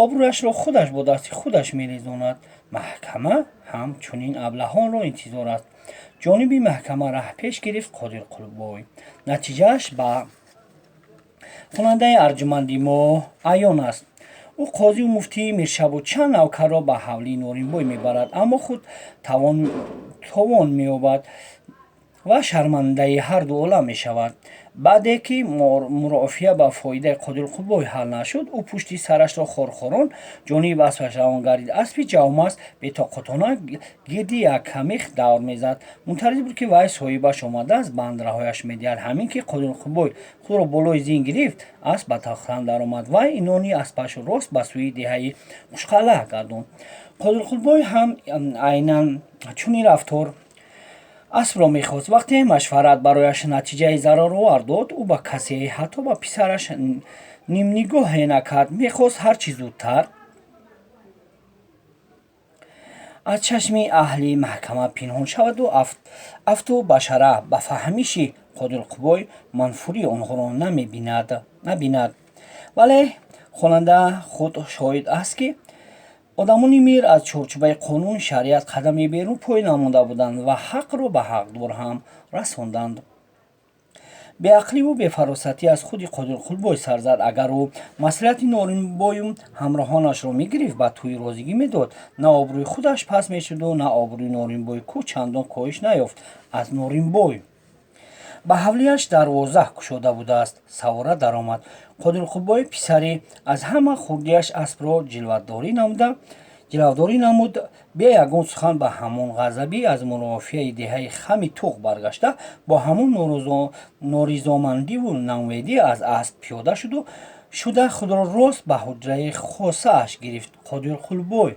Обрӯяшро худаш бо дасти худаш мерезонад. Маҳкама ҳам чунин аблаҳонро интизор аст. Ҷониби маҳкама раҳ пеш гирифт Қодирқулбой. Натиҷааш ба хонандаи арҷуманди мо аён аст. Ӯ қозию муфтӣ, миршабу чанд навкарро ба ҳавлии Норинбой мебарад, аммо худ товон меёбад ва шармандаи ҳарду олам мешавад. Баъде ки мурофиа ба фоидаи Қодирқулбой ҳал нашуд, ӯ пушти сарашро хорхорон ҷониби аспаш равон гардид. Аспи ҷавмаст бетоқатона гирди яккамех давр мезад. Мунтазир буд, ки вай соҳибаш омада аз банд раҳояш медиҳад. Ҳамин ки Қодирқулбой худро болои зин гирифт, асп ба тахтан даромад. Вай инони аспашро рост ба сӯи деҳаи Хушқалъа гардонд. Қодирқулбой ҳам айнан чунин рафтор аспро мехост. Вақте машварат барояш натиҷаи зараровар дод, ӯ ба касе, ҳатто ба писараш нимнигоҳе накард. Мехост ҳарчи зудтар аз чашми аҳли маҳкама пинҳон шаваду афту башара ба фаҳмиши Қодирқулбой манфурии онҳоро набинад. Вале хонанда худ шоҳид аст, ки одамони мир аз чорчӯбаи қонуни шариат қадаме берун пой намонда буданд ва ҳақро ба ҳақдор ҳам расонданд. Беақливу бефаросатӣ аз худи Қодирқулбой сар зад. Агар ӯ маслиҳати Норинбою ҳамроҳонашро мегирифт, ба тӯи розигӣ медод, на обрӯи худаш паст мешуду, на обрӯи Норинбой ку чандон коҳиш наёфт аз Норинбой. Ба ҳавлиаш дарвоза кушода будааст. Савора даромад. Қодирқулбой писари аз ҳама хурдиаш аспро ҷилавдорӣ намуд. Бе ягон сухан ба ҳамон ғазабӣ аз мурофиаи деҳаи Хами Туғ баргашта, бо ҳамон норизомандиву ноумедӣ аз асп пиёда шуду шуда худро рост ба ҳуҷраи хосааш гирифт. Қодирқулбой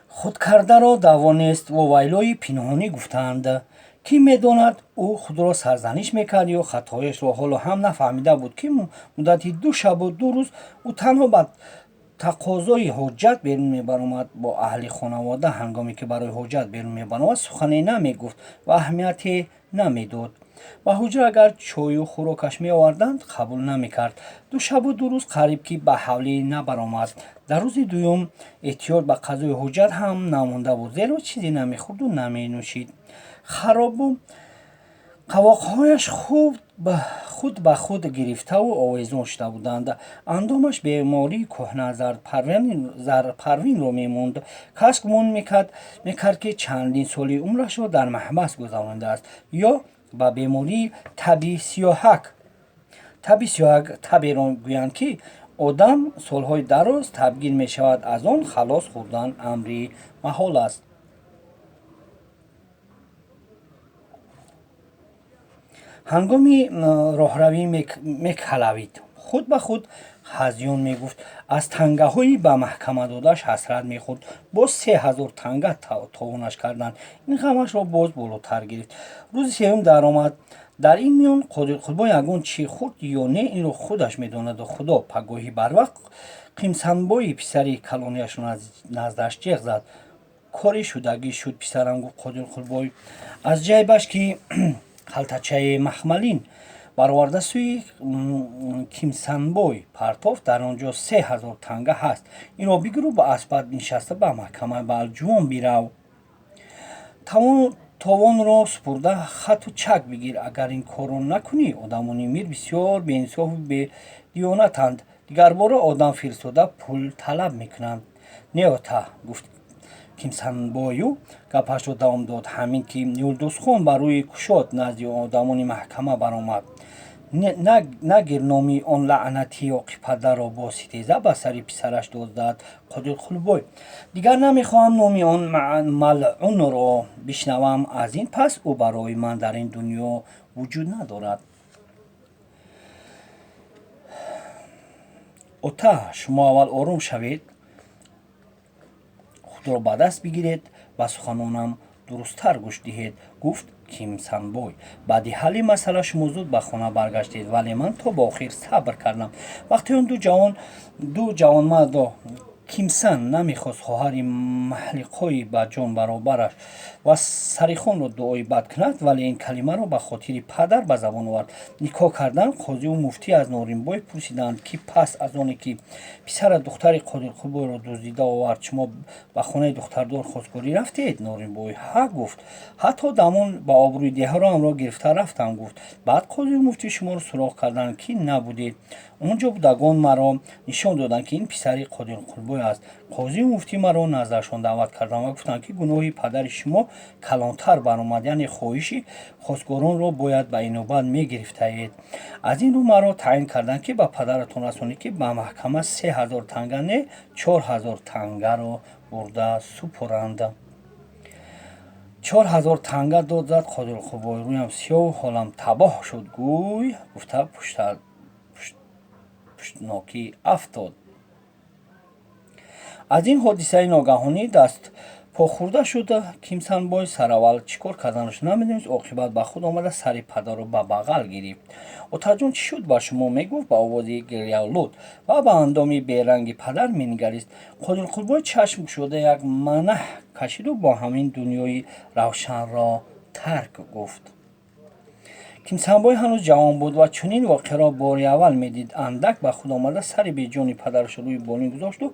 худкардаро даъво нест, вовайлои пинҳонӣ гуфтаанд. Кӣ медонад, ӯ худро сарзаниш мекард ё хатояшро ҳоло ҳам нафаҳмида буд, ки муддати 2 шабу 2 рӯз ӯ танҳо ба тақозои ҳоҷат берун мебаромад. Бо аҳли хонавода ҳангоме ки барои ҳоҷат берун мебаромад, сухане намегуфт ва аҳамияте намедод. Ба ҳуҷра агар чою хӯрокаш меоварданд, қабул намекард. 2 шабу 2 рӯз қариб ки ба ҳавлӣ набаромад. Дар рӯзи дуюм эҳтиёҷ ба қазои ҳоҷат ҳам намонда буд, зеро чизе намехӯрду наменӯшид. Харобу қавоқҳояш худ ба худ гирифтаву овезон шуда буданд. Андомаш бемории кӯҳна Зарпарвинро мемонд. Кас гумон мекард, ки чандин соли умрашро дар маҳбас гузаронидааст ё ба бемории таби сиёҳак. Таби сиёҳак таберо гӯянд, ки одам солҳои дароз табгир мешавад, аз он халос хӯрдан амри маҳол аст. Ҳангоми роҳравӣ мекалавид, худ ба худ ҳазён мегуфт. Аз тангаҳои ба маҳкама додааш ҳасрат мехӯрд. Боз 3000 танга товонаш карданд. Ин ғамашро боз болотар гирифт. Рӯзи сеюм даромад. Дар ин миён Қодирқулбой ягон чӣ хӯрд ё не, инро худаш медонаду Худо. Пагоҳӣ барвақт Қимсанбои писари калонияшро наздаш ҷеғ зад. «Кори шудагӣ шуд, писарам», гуфт Қодирқулбой. Аз ҷайбаш ки халтачаи махмалин бароварда, сӯи Кимсанбой партофт. «Дар он ҷо 3000 танга ҳаст. Инро бигиру ба аспат нишаста ба маҳкамаи Балҷувон бирав. Товонро супурда, хату чак бигир. Агар ин корро накунӣ, одамони мир бисёр беинсофу бедиёнатанд, дигарбора одам фиристода пул талаб мекунанд». «Не, ота», гуфт Кимсанбою гапашро давом дод, ҳамин ки Юлдузхон ба рӯи кушод назди одамони маҳкама баромад. «Нагир номи он лаънати оқипадарро», бо ситеза ба сари писараш дод зад Қодирқулбой. «Дигар намехоҳам номи он малъунро бишнавам. Аз ин пас ӯ барои ман дар ин дунё вуҷуд надорад». «Ота, шумо аввал ором шавед, худро ба даст бигиред, ба суханонам дурусттар гӯш диҳед», гуфт Кимсанбой. «Баъди ҳалли масъала шумо зуд ба хона баргаштед, вале ман то ба охир сабр кардам. Вақте он ду ҷавонмардро Кимсан намехост хоҳари маҳлиқои ба ҷон баробараш ва Сарихонро дуои бад кунад, вале ин калимаро ба хотири падар ба забон овард. Никоҳ кардан. Қозиву муфтӣ аз Норинбой пурсиданд, ки пас аз оне ки писарат духтари Қодирқулбойро дуздида овард, шумо ба хонаи духтардор хостгорӣ рафтед? Норинбой ҳа гуфт. Ҳатто дамон ба обрӯи деҳаро ҳамроҳ гирифта рафтам, гуфт. Баъд қозиву муфтӣ шуморо суроғ карданд, ки набудед. Он ҷо будагон маро нишон доданд, ки ин писари Қодирқулбой аст. Қозиву муфтӣ маро наздашон даъват карданд ва гуфтанд, ки гуноҳи падари шумо калонтар баромад, яъне хоҳиши хостгоронро бояд ба инобат мегирифтаед. Аз ин рӯ маро таъин карданд, ки ба падаратон расонед, ки ба маҳкама 3000 танга не, 4000 тангаро бурда супоранд. 4000 танга дод зад Қодирқулбой. Рӯям сиёҳу ҳолам табоҳ шуд, гӯй гуфта пуштнокӣ афтод. Аз ин ҳодисаи ногаҳонӣ дастпохӯрда шуд Кимсанбой. Сараввал чӣ кор карданаш намедонист. Оқибат ба худ омада, сари падарро ба бағал гирифт. Отаҷон, чӣ шуд ба шумо? Мегуфт ба овози гиряолуд ва ба андоми беранги падар менигарист. Қодирқулбой чашм кушода як манаҳ кашиду бо ҳамин дунёи равшанро тарк гуфт. Кимсанбой ҳанӯз ҷавон буд ва чунин воқеаро бори аввал медид. Андак ба худ омада, сари беҷони падарашро рӯи болин гузошту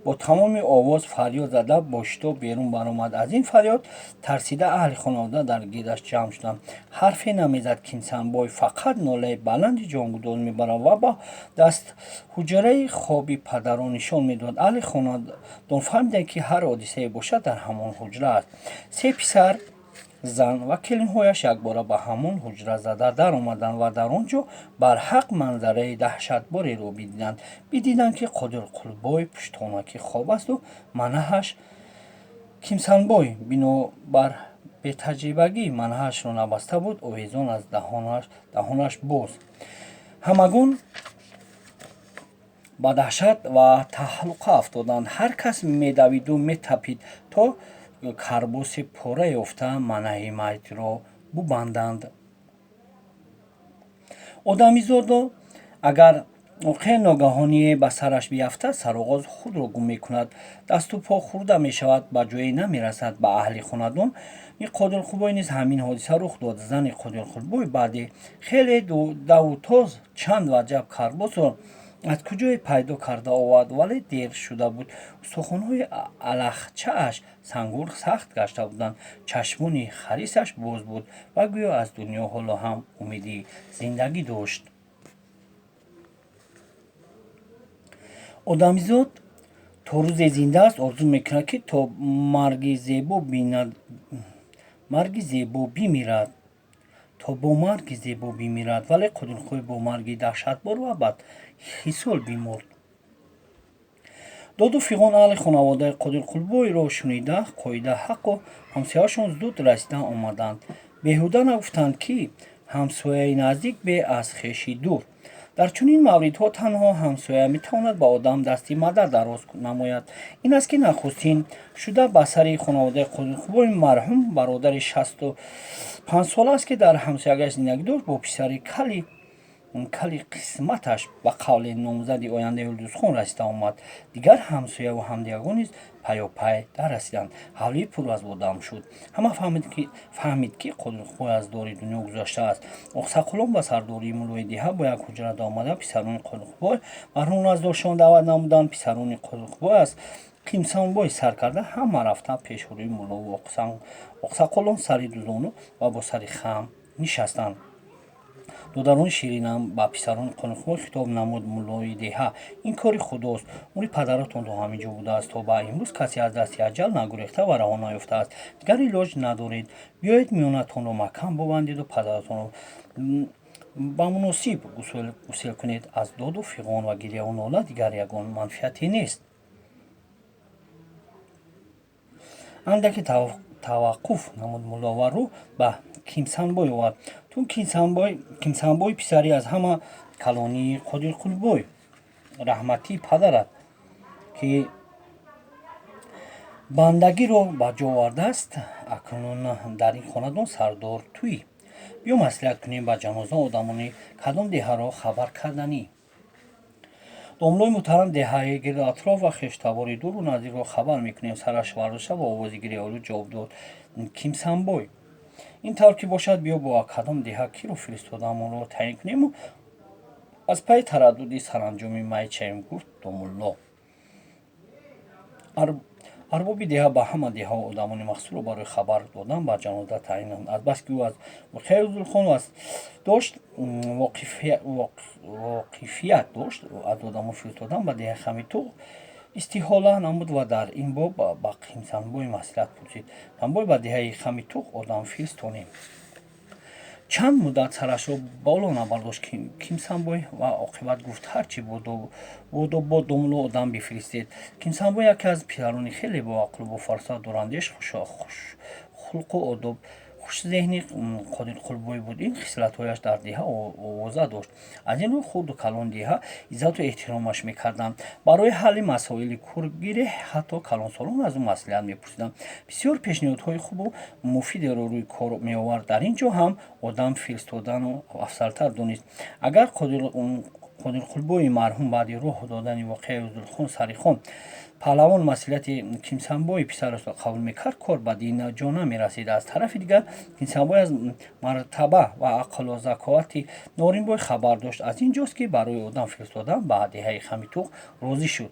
бо тамоми овоз фарёд зада, бо шитоб берун баромад. Аз ин фарёд тарсида, аҳли хонавода дар гирдаш ҷамъ шуданд. Ҳарфе намезад Кимсанбой, фақат нолаи баланди ҷонгудоз мебарад ва бо даст ҳуҷраи хоби падарро нишон медод. Аҳли хонадон фаҳмиданд, ки ҳар ҳодисае бошад, дар ҳамон ҳуҷра аст. Се писар, зан ва келинҳояш якбора ба ҳамон ҳуҷра зада даромаданд ва дар он ҷо барҳақ манзараи даҳшатбореро бидиданд. Бидиданд, ки Қодирқулбой пуштонакӣ хоб асту манаҳаш Кимсанбой бинобар бетаҷрибагӣ манаҳашро набаста буд, овезон аз даҳонаш боз. Ҳамагон ба даҳшат ва таҳлука афтоданд. Ҳар кас медавиду метапид, то карбоси пора ёфта манаҳи майтро бубанданд. Одамизодо агар воқеаи ногаҳоние ба сараш биафтад, сароғоз худро гум мекунад, дасту по хӯрда мешавад, ба ҷое намерасад. Ба аҳли хонадони Қодирқулбой низ ҳамин ҳодиса рух дод. Зани Қодирқулбой баъди хеле даву тоз чанд ваҷаб карбосро аз куҷое пайдо карда овард, вале дер шуда буд. Устухонҳои алахчааш сангур сахт гашта буданд, чашмони харисаш боз буд ва гӯё аз дунё ҳоло ҳам умеди зиндагӣ дошт. Одамизод то рӯзе зинда аст, орзу мекунад, ки то марги зебо бинад, марги зебо бимирад, то бо марги зебо бимирад, вале Қодирқулбой бо марги даҳшатбор ва бадхисол бимурд. Доду фиғон аҳли хонаводаи Қодирқулбойро шунида, қоида ҳаққу ҳамсояашон зуд расида омаданд. Беҳуда нагуфтанд, ки ҳамсояи наздик бе аз хеши дур. Дар чунин мавридҳо танҳо ҳамсоя метавонад ба одам дасти мадад дароз намояд. Ин аст, ки нахустин шуда ба сари хонаводаи Қодирқулбой марҳум бародари 65сола аст, ки дар ҳамсоягиаш зиндагӣ дошт, бо писари кали қисматаш, ба қавли номзади ояндаи Юлдузхон, расида омад. Дигар ҳамсояву ҳамдиягон низ пайопай даррасиданд. Ҳавлӣ пур аз одам шуд. Ҳама фаҳмид, ки Қодирқулбой аз дори дунё гузаштааст. Оқсақолон ба сардории муллои деҳа бо як ҳуҷра омада, писарони Қодирқулбой марҳумро аз доршон даъват намуданд. Писарони Қодирқулбой аз Қимсанбой сар карда ҳама рафта пешрӯи муллову оқсақолон сари дузону ва бо сари хам нишастанд. Додарони ширинам, ба писарони Қодирқулбой хитоб намуд муллои деҳа, ин кори худост. Умри падаратон то ҳамин ҷо будааст. То ба имрӯз касе аз дасти аҷал нагурехта ва раҳо наёфтааст. Дигар илоҷ надоред. Биёед, миёнатонро маҳкам бубандеду падаратонро ба муносиб гусел кунед. Аз доду фиғон ва гиряву нола дигар ягон манфиате нест. Андаке таваққуф намуд мулло ва рӯ ба Кимсанбой овард. Ту Кимсанбой, писари аз ҳама калонии Қодирқулбой раҳматии падарат, ки бандагиро ба ҷо овардааст, акнун дар ин хонадон сардор туӣ. Биё маслиҳат кунем, ба ҷаноза одамони кадом деҳаро хабар карданӣ. Домлои муҳтарам, деҳаи гирду атроф ва хештабори дуру наздикро хабар мекунем, сараш бардошта бо овози гирёолуд ҷавоб дод Кимсанбой. Ин тавр ки бошад, биё бо кадом деҳа киро фиристодаамонро таъин кунему аз пайи тараддуди саранҷоми майит шавем, гуфт домулло. Арбоби деҳа ба ҳама деҳаҳо одамони махсусро барои хабар додан ба ҷаноза таъин намуд. Азбаски ӯ аз воқеаи Узулхон дошт воқифият дошт, аз одамон фиристодан ба деҳаи Хамитуғ истиҳола намуд ва дар ин боб ба Қимсанбой маслиҳат пурсид. Самбой, ба деҳаи Хамитуғ одам фиристонем. Чанд муддат сарашро боло набардошт Кимсанбой ва оқибат гуфт: «Ҳарчи бодо бод, домулло, одам бифиристед». Кимсанбой яке аз писарони хеле боақлу бофаросат, дурандеш, хушхулқу одоб, хушзеҳни Қодирқулбой буд. Ин хислатҳояш дар деҳа овоза дошт. Аз ин рӯ хурду калони деҳа иззату эҳтиромаш мекарданд. Барои ҳалли масоили кургиреҳ ҳатто калонсолон аз ӯ маслиҳат мепурсиданд. Бисёр пешниҳодҳои хубу муфидеро рӯи кор меовард. Дар ин ҷо ҳам одам фиристодану афзалтар донист. Агар Қодирқулбои марҳум баъди роҳ додани воқеаи Узулхон Сарихон паҳлавон масъулияти Кимсанбои писарашро қабул мекард, кор ба ҷо намерасид. Аз тарафи дигар, Кимсанбой аз мартаба ва ақлу заковати Норинбой хабар дошт. Аз ин ҷост, ки барои одам фиристодан ба деҳаи Хамитуғ розӣ шуд.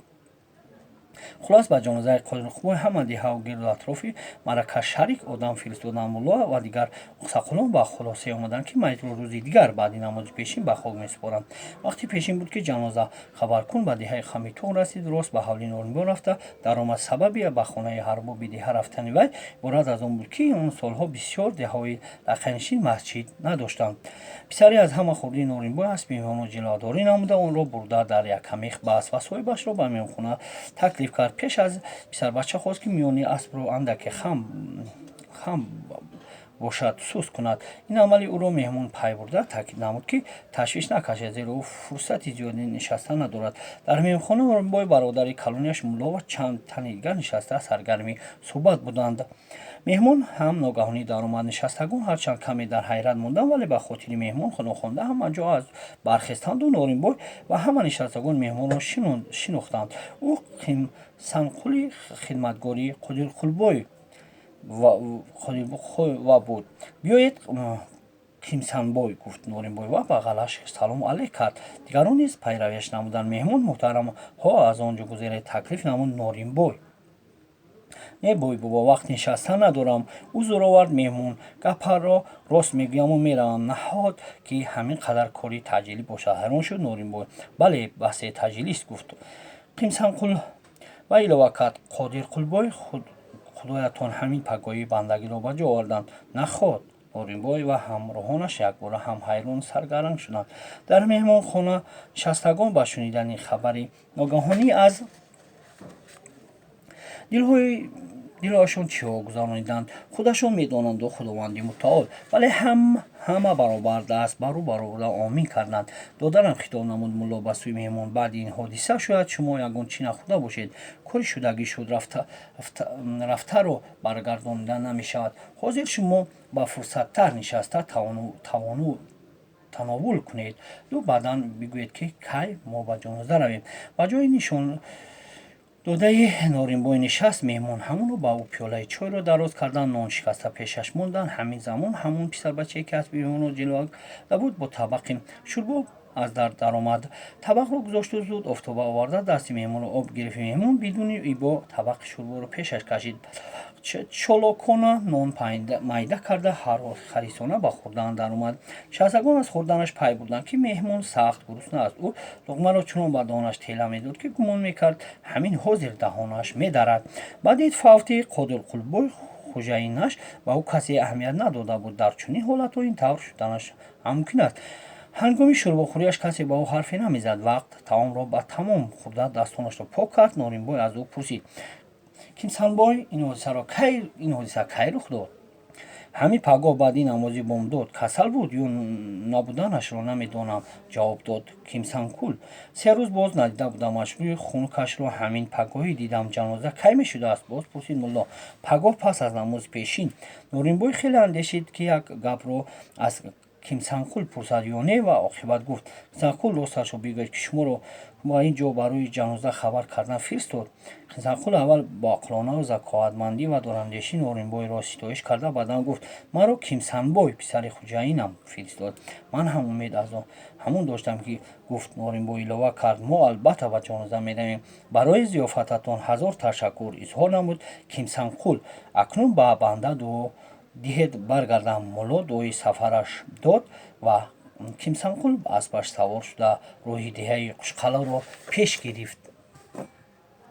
Хулос, ба ҷанозаи Қодирқулбой ҳама деҳаву гирду атрофи Маракашарик одам фиристоданд. Мулло ва дигар оқсоқолон ба хулосае омаданд, ки майитро рӯзи дигар баъди намози пешин ба хок месупоранд. Вақти пешин буд, ки ҷаноза хабаркун ба деҳаи Хамитуғ расид. Рост ба ҳавлии Норинбой рафта даромад. Сабаби ба хонаи арбоби деҳа рафтани вай иборат аз он буд, ки он солҳо бисёр деҳаҳои лақайнишин масҷид надоштанд. Писари аз ҳама хурдии Норинбой аспи меҳмонро ҷилавадорӣ намуда, онро бурда дар як ҳамех баст ва соҳибашро ба меҳмонхона таклиф кард. Пеш аз писарбача хост, ки миёни аспро андаке хам бошад, суст кунад. Ин амали ӯро меҳмон пай бурда, таъкид намуд, ки ташвиш накашад, зеро ӯ фурсати зиёди нишастан надорад. Дар меҳмонхона Норинбой, бародари калонияш Мулло ва чанд тани дигар нишаста саргарми суҳбат буданд. Меҳмон ҳам ногаҳонӣ даромад. Нишастагон ҳарчанд каме дар ҳайрат монданд, вале ба хотири меҳмон нохонда ҳама ҷо аз бархестанду Норинбой ва ҳама нишастагон меҳмонро шинохтанд. Ӯ Қимсанқули хидматгори Қодирқулбой ва буд. «Биёед, Қимсанбой», гуфт Норинбой ва ба ғалаш салому алейк кард. Дигарон низ пайравиаш намуданд. «Меҳмон муҳтарамҳо, аз он ҷо гузаред», таклиф намуд Норинбой. «Не, бой бобо, вақт нишастан надорам», узр овард меҳмон. «Гапаро рост мегӯяму меравам». «Наҳод ки ҳамин қадар кори таъҷилӣ бошад?» ҳайрон шуд Норинбой. «Бале, басе таъҷилист», гуфт Қимсанқул ва илова кард: «Қодирқулбой худоятон ҳамин пагоҳӣ бандагиро ба ҷо оварданд». «Наход?» Норинбой ва ҳамроҳонаш якбора ҳам ҳайрону саргаранг шуданд. Дар меҳмонхона нишастагон ба шунидани хабари ногаҳонӣ аз дилҳояшон чиҳо гузарониданд, худашон медонанду Худованди мутаол. Вале ҳама баробар даст ба рӯ бароварда омин карданд. «Додарам», хитоб намуд мулло ба сӯи меҳмон, «баъди ин ҳодиса шояд шумо ягон чӣ нахӯрда бошед. Кори шудагӣ шуд, рафтаро баргардонида намешавад. Ҳозир шумо ба фурсаттар нишаста тановул кунед ду баъдан бигӯед, ки кай мо ба ҷаноза равем». Ба ҷои нишон додаи Норинбой нишаст. Меҳмон ҳамонро ба ӯ пиёлаи чойро дароз карданд, нон шикаста пешаш монданд. Ҳамин замон ҳамон писарбачае, ки аспи меҳмонро ҷилва карда буд, бо табақи шӯрбо аз дар даромад. Табақро гузошту зуд офтоба оварда дасти меҳмонро об гирифт. Меҳмон бидуни ибо табақи шӯрборо пешаш кашид. Чолокона нон майда карда, ҳарисона ба хӯрдан даромад. Нишастагон аз хӯрданаш пай бурданд, ки меҳмон сахт гурусна аст. Ӯ луқмаро чунон ба даҳонаш тела медод, ки гумон мекард, ҳамин ҳозир даҳонаш медарад. Баъди фавти Қодирқулбой хужаинаш ба ӯ касе аҳамият надода буд. Дар чунин ҳолатҳо ин тавр шуданаш ҳам мумкин аст. Ҳангоми шӯрбохӯриаш касе ба ӯ ҳарфе намезад. Вақт таомро ба тамом хӯрда, дастонашро пок кард, Норинбой аз ӯ пурсид: «Кимсанбой, ин ҳодиса кай рух дод?» «Ҳамин пагоҳ, баъди намози бомдод. Касал буд ё набуданашро намедонам», ҷавоб дод Кимсанкул. «3 рӯз боз надида будамаш. Рӯи хунукашро ҳамин пагоҳӣ дидам». «Ҷаноза кай мешудааст?» боз пурсид мулло. «Пагоҳ, пас аз намози пешин». Норинбой хеле андешид, ки як гапро аз Кимсанқул пурсад ё не, ва оқибат гуфт: «Кимсанқул, росташро бигӯед, ки шуморо Ба ин ҷо барои ҷаноза хабар кардан фиристод. Кимсанқул аввал бо ақлонаву закоатмандӣ ва дурандешӣ Норинбойро ситоиш карда, баъдан гуфт: «Маро Кимсанбой, писари хуҷаинам, фиристод. Ман ҳам умед аз ҳамон доштам, ки гуфт.» Норинбой илова кард: «Мо албатта ба ҷаноза меравем.» «Барои зиёфататон ҳазор ташаккур», изҳор намуд Кимсанқул. «Акнун ба банда дуо диҳед, баргардам.» Мулло дуои сафараш дод ва Кимсанқул ба аспаш савор шуда, роҳи деҳаи Қушқаларо пеш гирифт.